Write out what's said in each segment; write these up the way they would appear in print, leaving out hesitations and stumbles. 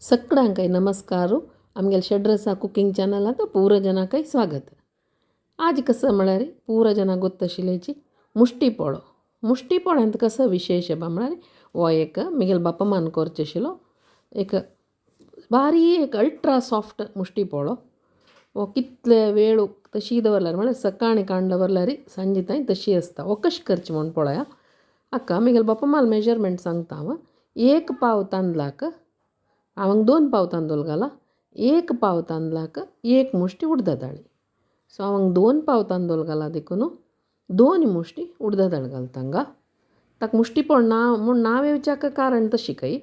सगळ्यांकय नमस्कार. आमगेले शेड्रसा कुकिंग चॅनलांत पूरा जनांकय स्वागत. आज कसं म्हळ्यार पूरा जनांक गोत्त आशिल्ल्याची मुश्टी पोळो. मुश्टी पोळ्यांत कसो विशेश बा म्हळ्यार हो एक म्हगेले बापमान करचो आशिल्लो एक बारीक एक अल्ट्रा सॉफ्ट मुश्टी पोळो. हो कितले वेळ तशी दवरल्यार म्हळ्यार सकाळीं काडून दवरल्यार सांजे तांय तशी आसता. हो कशें करचें म्हूण पळया. हाका म्हगेले बापामान मेजरमेंट सांगता हांव. एक पाव तांदळाक हांव 2 पाव तांदूळ घाला. एक पाव तांदळाक एक मुश्टी उडदा दाळी. सो हांव 2 पाव तांदूळ घाला देखून 2 मुश्टी उडदा दाळ घालता हांगा. ताका मुश्टी पोळ नांव म्हूण नांव येवच्याक कारण तशी काय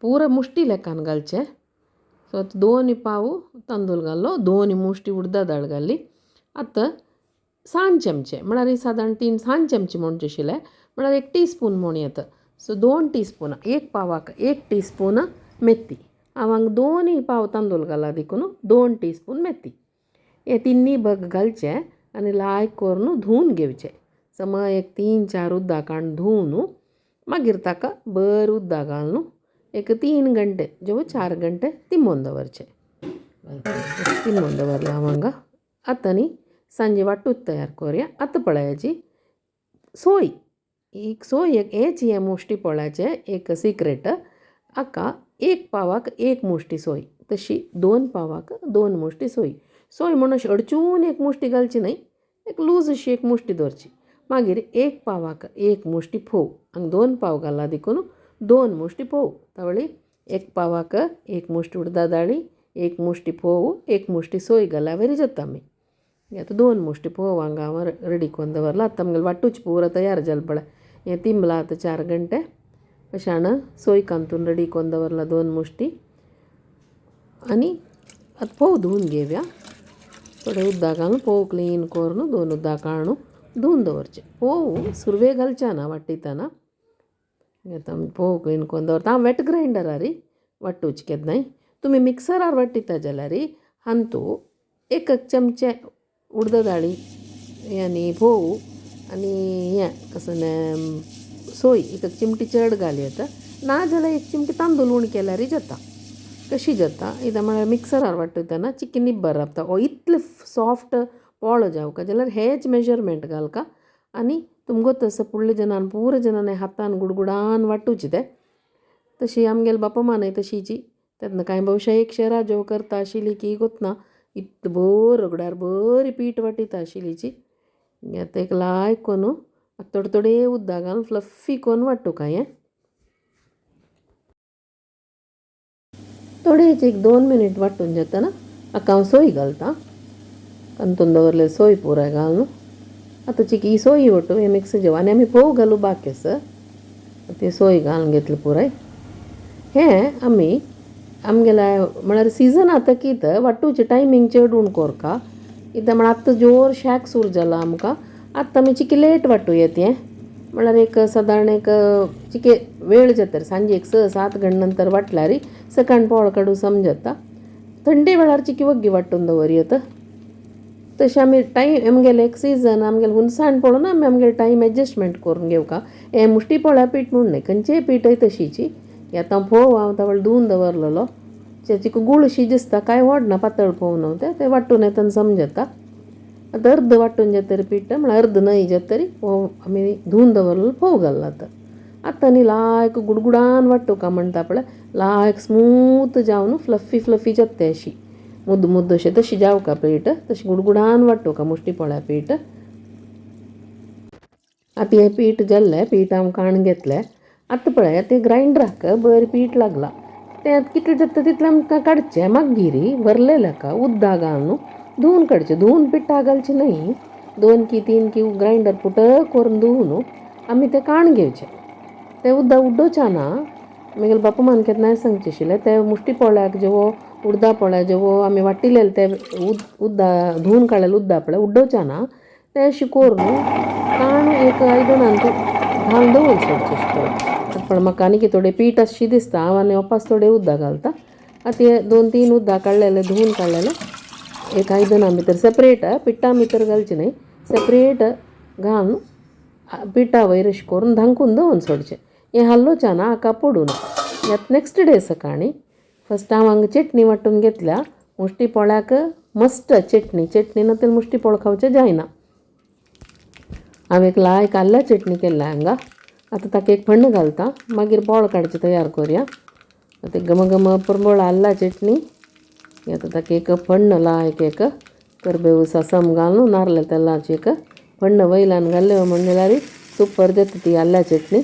पुरा मुश्टी लेखान घालचें. सो आतां 2 पाव तांदूळ घालो, 2 मुश्टी उडदा दाळ घाली. आतां सान चमचे म्हळ्यार सादारण 3 सान चमचे म्हणचे आशिल्ले म्हळ्यार 1 टीस्पून म्हूण येता. सो 2 टीस्पून, एक पावाक 1 टीस्पून मेथी. हांव हांगा 2 पाव तांदूळ घाला देखून 2 टीस्पून मेथी. हे तिन्नी बग घालचे आनी लायक करून धुवन घेवचे. समज एक 3-4 उदक काडून धुवन मागीर ताका बरें उदक घालून एक 3 घंटे जेव 4 घंटे तिंबोवन दवरचे. तिंबोवन दवरला हांव हांगा. आतां न्ही सांजे वाटूच तयार करुया. आतां पळयाची सोय. एक सोय एक हेच हें मुश्टी पोळ्याचें एक सिक्रेट. हाका 1 पावाक 1 मुश्टी सोय, तशी 2 पावाक 2 मुश्टी सोय. सोय म्हूण अशी अडचून एक मुश्टी घालची न्हय, एक लूज अशी एक मुश्टी दवरची. मागीर 1 पावाक 1 मुश्टी फोव. हांगा 2 पाव घाला देखून 2 मुश्टी फोव. तावळी 1 पावाक 1 मुश्टी उडदा दाळी, 1 मुश्टी फोव, 1 मुश्टी सोय घाल्यार बरी जाता आमी. आतां 2 मुश्टी फोव हांगा हांव रेडी करून दवरला. आतां आमगेलें वाटूच पुरो तयार जालें पळय. हें तिंबलां आतां 4 घंटे. अशान सोय कांतून रेडी करून दवरला 2 मुश्टी. आनी आतां फोव धुवन घेवया. थोडे उदक घालून फोव क्लीन करून 2 उदक काडून धुवन दवरचें. फोव सुरवेक घालचे ना वाडटितना. आतां आमी फोव क्लीन करून दवरता. हांव वेट ग्रायंडरार वांटूच केन्नाय. तुमी मिक्सरार वाडटिता जाल्यार हातूंत 1 चमचे उडदा दाळी आनी फोव आनी हें कसलें सोय 1 चिमटी चड घाल येता. ना जाल्यार 1 चिमटी तांदूळ उणें केल्यारय जाता. कशी जाता कित्याक म्हळ्यार मिक्सरार वाडटतना चिकी निब्बर रावता. हो इतले सॉफ्ट पोळो जावका जाल्यार हेच मेजरमेंट घालका आनी तुमगो तसो फुडल्या जनान पुरो जनान हातान गुडगुडान वांटूचे ते. तशी आमगेले बापा मानय तशीची. तेन्ना कांय भोवशा एक शेरा जेव करता आशिल्ली की गोतना इतलें बरी रगड्यार बरी पीठ वांटिता आशिल्लीची. आतां एक लायक करून थोडे थोडे उदक घालून फ्लफी करून वांटूका हें. थोडेच एक 2 मिनीट वांटून जातना हाका हांव सोय घालता. कांतून दवरलेली सोय पुराय घालून आतां चिकी ही सोय वांटू हें मिक्स जेव. आनी आमी फोव घालू बाकी आसा ती सोय घालून घेतली पुराय. हें आमी आमगेल्या म्हळ्यार सिजन आतां कितें वांटूचें टायमींग चड उणें कोरका. कित्याक म्हळ्यार आतां जोर शेक सुरू जाला आमकां. आतां आमी चिकी लेट वांटू येता हें. म्हळ्यार एक सादारण एक चिके वेळ जाता सांजे एक 6-7 घंटे नंतर वांटल्यार सकाळीं पोळ काडूं समजता. थंडी वेळार चिकी वग्गी वांटून दवर येता. तशें आमी टायम आमगेलें एक सिजन आमगेलें हुनसाण पळोवन आमी आमगेलें टायम एडजस्टमेंट करून घेवका. हें मुश्टी पोळ्या पीठ म्हूण न्हय, खंयचेय पीठय तशीची. आतां फोव हांव तवळ धुवन दवरलेलो. चिकू गुळ शी दिसता कांय व्हडना पातळ फोव न्हू तें, तें वांटून येतना समजता. आतां अर्द वांटून जातरी पीठ म्हळ्यार अर्द न्हय जातरी फोव आमी धुवन दवरलेलो फोव घालला आतां. आतां न्ही लायक गुडगुडान वांटूका म्हणटा पळय लायक स्मूथ जावन फ्लफी फ्लफी जाता तें अशी मुद्द मुद्द अशें तशी जावका पीठ तशी गुडगुडान वांटूका मुश्टी पोळ्या पीठ. आतां हें पीठ जाल्लें पीठ हांव काडून घेतलें. आतां पळय तें ग्रायंडराक बरें पीठ लागलां. तें आतां कितलें जाता तितलें आमकां काडचें. मागीर भरलेलें हाका उदक घालून धुवन काडचें. धुवन पिठाक घालचें न्हय. 2 की 3 की ग्रायंडर पुटक करून धुवन आमी तें काडून घेवचें. तें उदक उडोवचें ना. म्हगेले बापा मान केन्नाय सांगचें आशिल्लें तें मुश्टी पोळ्याक जेवो उडदा पोळ्या जेवो आमी वांटिल्लें तें उदक धुवन काडलेलें उदक पळय उडोवचें ना. तें अशें करून काडून एक आयदनान घालून दवर सोडचें अशें करून. पण म्हाका आनी थोडें पीठ आसशी दिसता. हांव आनी वापस थोडें उदक घालता. आतां हें 2-3 उदक काडलेलें धुवन काडलेलें एक आयदना भितर सेपरेट पिठा भितर घालचें न्हय सेपरेट घालून पिठा वयर अशें करून धांकून दवरून सोडचें. हें हालोवचें ना, हाका पडूं ना. आतां नेक्स्ट डे सकाळीं फर्स्ट हांव हांगा चटणी वांटून घेतल्या. मुश्टी पोळ्याक मस्ट चटणी, चटणी ना तर मुश्टी पोळ खावचें जायना. हांव एक लायक आल्ल्या चटणी केल्या हांगा. आतां ताका एक फण्ण घालता, मागीर पोळ काडचें तयार करुया. आतां घमघम परमळ आल्ला चटणी. आतां ताका एक फण्ण लायक एक करबेव ससम घालून नारल तेलाची एक फण्ण वयल्यान घाल्ले म्हण जाल्यार सुपर जाता ती आल्ल्या चटणी.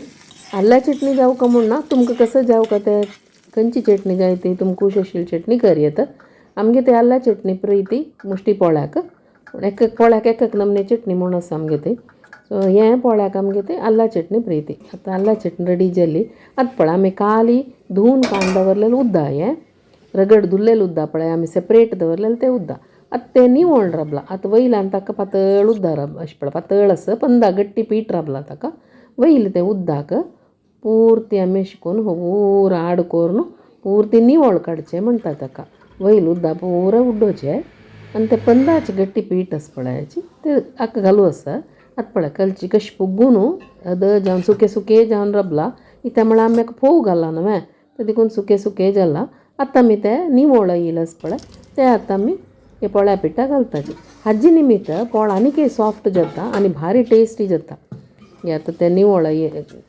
आल्ल्या चटणी जावका म्हूण ना, तुमकां कसो जावका ते खंयची चटणी जाय ती तुमकां खूश आशिल्ली चटणी कर येता. आमगे ती आल्ल्या चटणी प्रिती मुश्टी पोळ्याक. पूण एक एक पोळ्याक एक एक नमने चटणी म्हूण आसा आमगे ती. सो हें पोळ्याक आमगे ती आल्ला चटणी प्रिती. आतां आल्ला चटणी रेडी जाली. आतां पळय आमी काली धुवन काडून दवरलेलें उद्दा, हें रगड धुल्लेलें उद्दा पळय आमी सेपरेट दवरलेलें तें उद्दा. आतां तें निवळ राबलां. आतां वयल्यान ताका पातळ उद्दा राब अशें पळय पातळ आसा पंदा गट्टी पीठ राबलां ताका. वयलें तें उद्दाक पुर्ती आमी अशें करून पूरा आड करून पुर्ती निवळ काडचें म्हणटा ताका. वयलें उद्दा पुरा उडोवचें आनी तें पंदाचें गट्टी पीठ आसा पळयाची तें हाका घालूं आसा. आतां पळय कलची कशी फुगून अद जावन सुकें सुकें जावन राबलां. कित्या म्हळ्यार आमी हाका फोव घाला न्हू तें देखून सुकें सुकें जालां. आतां आमी तें निवळ येयलें आसा पळय तें आतां आमी हे पोळ्या पिठाक घालताची. हाजे निमित्त पोळ आनीकय सॉफ्ट जाता आनी भारी टेस्टी जाता. हे आतां तें निवळ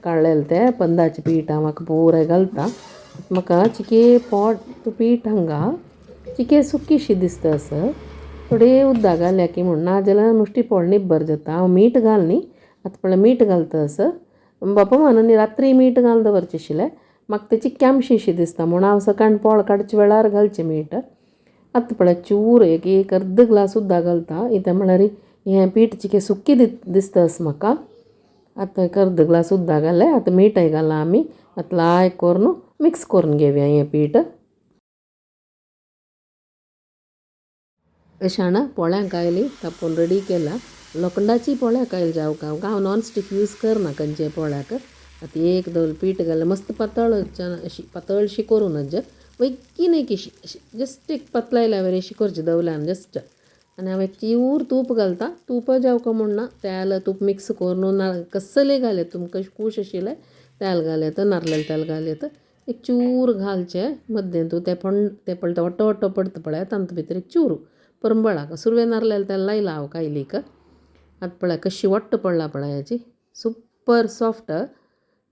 काडलेलें तें पंदाचें पीठ हांव म्हाका पुराय घालता. म्हाका चिके पोट पीठ हांगा चिके सुकीशी दिसता असो थोडे उद्दा घाल्या की म्हूण, नाजाल्यार मुश्टी पोळ निब्बर जाता. हांव मीठ घाल न्ही, आतां पळय मीठ घालता असो. बापा मान रात्री मीठ घालून दवरचें आशिल्लें, म्हाका तेची केमशीशी दिसता म्हूण हांव सकाळीं पोळ काडच्या वेळार घालचें मीठ. आतां पळय चूर एक एक अर्द ग्लास उद्दा घालता. कित्याक म्हळ्यार हें पीठ चिके सुकी दिसता अशें म्हाका. आतां एक अर्द ग्लास उद्दा घालें. आतां मीठय घालां आमी. आतां लायक करून मिक्स करून घेवया हें पीठ. अशें पोळ्या कायली तापोवन रेडी केला. लोखंडाची पोळ्या कायल जावका हांव नॉन स्टीक यूज करना खंयचे पोळ्याक. आतां एक दोन पीठ घालें मस्त पातळ अशी पातळशी करूं नज वैकी एक अशी जस्ट एक पातळायल्या वरी अशी करची दवल्यान जस्ट. आनी हांव एक चिऊर तूप घालता. तूप जावका म्हूण ना, तेल तूप मिक्स करून ना कसलें घालें तुमकां खूश आशिल्लें तेल घालें तर नारलेलें तेल घालें तर एक चूर घालचें मद्दें तूं तें पण तें पळय वट्टो वट्टो पडटा पळय तातूंत भितर एक चूर परंबळाक सुरवे नारलेलें तेल लायलां हांव कायलीक. आतां पळय कशी वट्ट पडला पळय हाची सुपर सॉफ्ट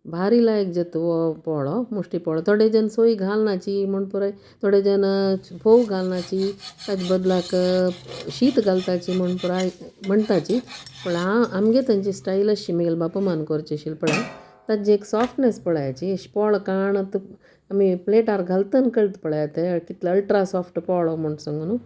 भारी लायक जाता हो पोळो मुश्टी पोळो. थोडे जण सोय घालनाची म्हूण पुराय, थोडे जण फोव घालनाची ताजे बदलाक शीत घालताची म्हूण पुराय म्हणटाची. पूण हांव आमगे थंयची स्टायल अशी म्हगेले बापा मान करची आशिल्ली पळय ताजी एक सॉफ्टनेस पळयाची अशी पोळ काण आमी प्लेटार घालतना कळटा पळय तें कितलो अल्ट्रा सॉफ्ट पोळो म्हूण सांगू न्हू.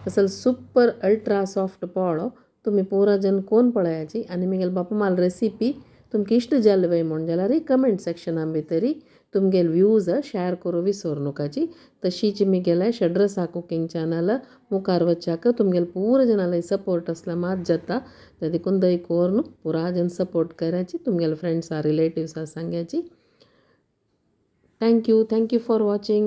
असल सुपर अल्ट्रा सॉफ्ट पोळो तुमी पुरा जन कोण पळयाची. आनी म्हगेले बापा माल रेसिपी तुमकां इश्ट जाले वय म्हूण जाल्यार कमेंट सेक्शना भितरी तुमगेले व्यूज शेअर करूं विसर नकाची. तशीच म्हगेलें शेड्रसा कुकींग चॅनल मुखार वच्चाक तुमगेले पुरा जाणाले सपोर्ट आसल्यार मात जाता. ते देखून दय करून पुरा जन सपोर्ट कराची तुमगेले फ्रेंड्सा रिलेटिव्सा सांग्याची. Thank you, thank you for watching.